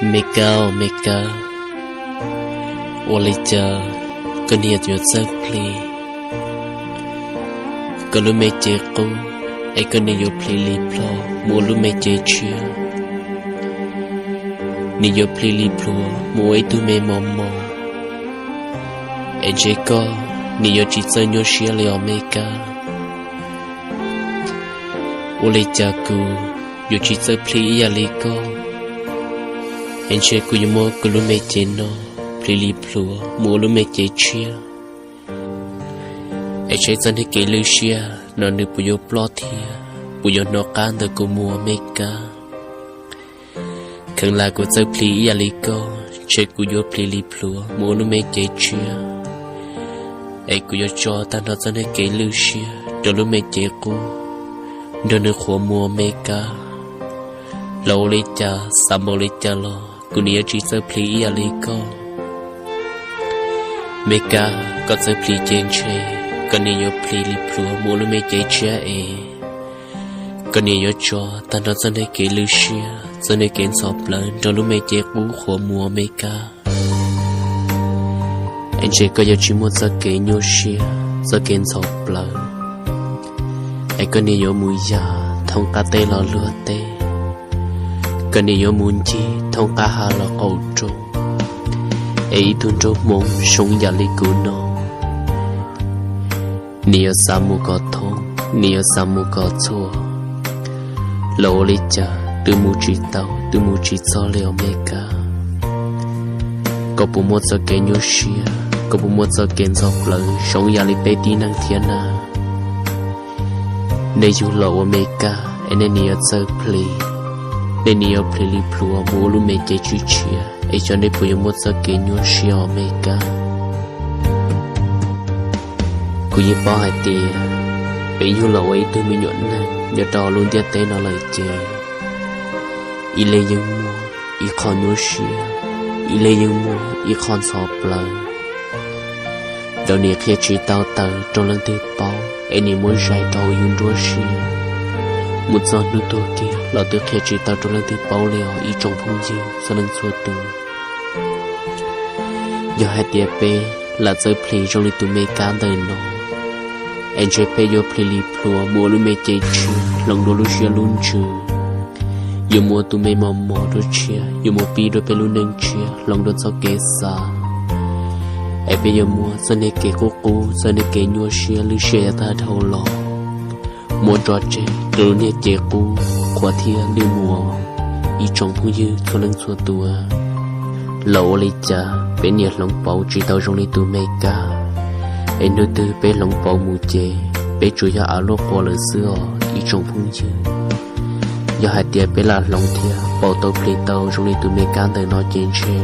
Me Kab, me Kab, ua li cas koj niam yuav txawj plhis koj lub me cev qub, es koj niam yuav plhis li plhuav mus ua lub me cev tshiab? Nws yuav plhis li plhuav mus ua ib tug me mos mos, es ntshe koj niam yuav tsis txawj nyuaj siab li os me Kab. Ua li cas kuv yuav tsis txawj plhis ib yam li koj, es ntshe kuv yuav muab kuv lub me cev no plhis li plhuav mus ua lub me cev tshiab, es saib txoj niag kev lwj siab no nws puas yuav ploj thiab puas yuav hnov qab ntawm kuv mus me Kab. Kheev lam kuv txawj plhis ib yam li koj, ntshe kuv yuav plhis li plhuav mus ua lub me cev tshiab, es kuv yuav tso tag nrho txoj niag kev lwj siab rau lub me cev qub, nrog nws qhuav mus me Kab. Los ua li cas xav npaum li cas los kuv niam yuav tsis txawj plhis ib yam li koj. Me Kab, koj txawj plhis ces ntshe koj niam yuav plhis li plhuav mus ua lub me cev tshiab es koj niam yuav tso tag nrho txoj niag kev lwj siab, txoj niag kev ntxhov plawv nrog lub me cev qub qhuav mus me Kab. Es ntshe koj yuav tsis muaj txoj kev nyuaj siab, txoj kev ntxhov plawv, es koj niam yuav mus yam thoob qab teb los luag teb, koj niam yuav mus ncig thoob qab hav los qaum roob, es ib tug nraug Hmoob zoo yam li kuv no, nws yuav xav mus kom thoob, nws yuav xav mus kom txhua, los ua li cas twb mus tsis tau, twb mus tsis txog li os me Kab. Koj puas muaj txoj kev nyuaj siab, koj puas muaj txoj kev ntxhov plawv zoo yam li peb tib neeg thiab na? Nej yug los ua me Kab es nej niam yuav txawj plhis, nej niam yuav plhis li plhuav mus ua lub me cev tshiab tshiab, es xyov nej puas yuav muaj txoj kev nyuaj siab os me Kab. Kuv yeej paub hais tias peb yug los ua ib tug me nyuam neeg nyob rau lub ntiaj teb no lawm ces ib leeg yeej muaj ib qho nyuaj siab, ib leeg yeej muaj ib qho ntxhov plawv. Raws niam qhia tsis tau tawm rau leej twg paub, es niam muab zais rau hauv yus nruab siab, mus txog hnub tuag kiag los twb qhia tsis tau rau leej twg paub li os ib tsoom phooj ywg txhua leej txhua tus. Yog hais tias peb lam txawj plhis zoo li tus me Kab ntawm no, es ntshe peb yuav plhis li plhuav mus ua lub me cev tshiab hloov dua lub siab lub ntsws, yuav mus ua tus me mos mos dua tshiab, yuav mus pib dua peb lub neej tshiab hloov dua txoj kev xav, es peb yuav muab txoj niag kev qub qub, txoj niag kev nyuaj siab lwj siab yav tag dhau los muab tso tseg rau lub niag cev qub qhuav thiab lwj mus. Ib tsoom phooj ywg txhua leej txhua tus, los ua li cas peb niam hloov pauv tsis tau zoo li tus me Kab, es hnub twg peb hloov pauv mus ces peb tsuas yog av luaj qua lawm xwb os ib tsoom phooj ywg. Yog hais tias peb lam hloov thiab pauv tau plhis tau zoo li tus me Kab ntawm no ces ntshe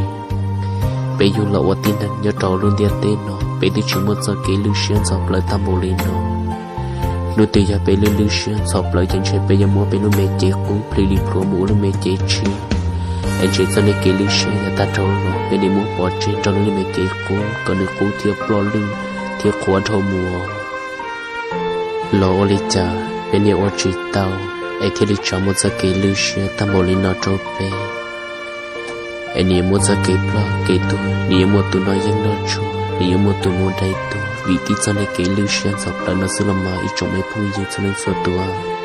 peb yug los ua tib neeg nyob rau lub ntiaj teb no peb twb tsis muaj txoj kev lwj siab ntxhov plawv tag npaum li no. Hnub twg yog peb lwj lwj siab ntxhov plawv ces ntshe peb yuav muab peb lub me cev qub plhis li plhuav mus ua lub me cev tshiab, es ntshe txoj niag kev lwj siab yav tag dhau los peb niam muab pov tseg nrog lub me cev qub kom nws qub thiab ploj lwj thiab qhuav dhau mus. Los ua li cas peb niam ua tsis tau, es thiaj li tso muaj txoj kev lwj siab tag npaum li no rau peb. Es nws yuav muaj txoj kev ploj kev tuag, nws yuav muaj tus noj yeeb noj tshuaj, nws yuav muaj tus mus dai tuag vim tib txoj niag kev lwj siab ntxhov plawv no xwb los mas ib tsoom me phooj ywg txhua leej txhua tus.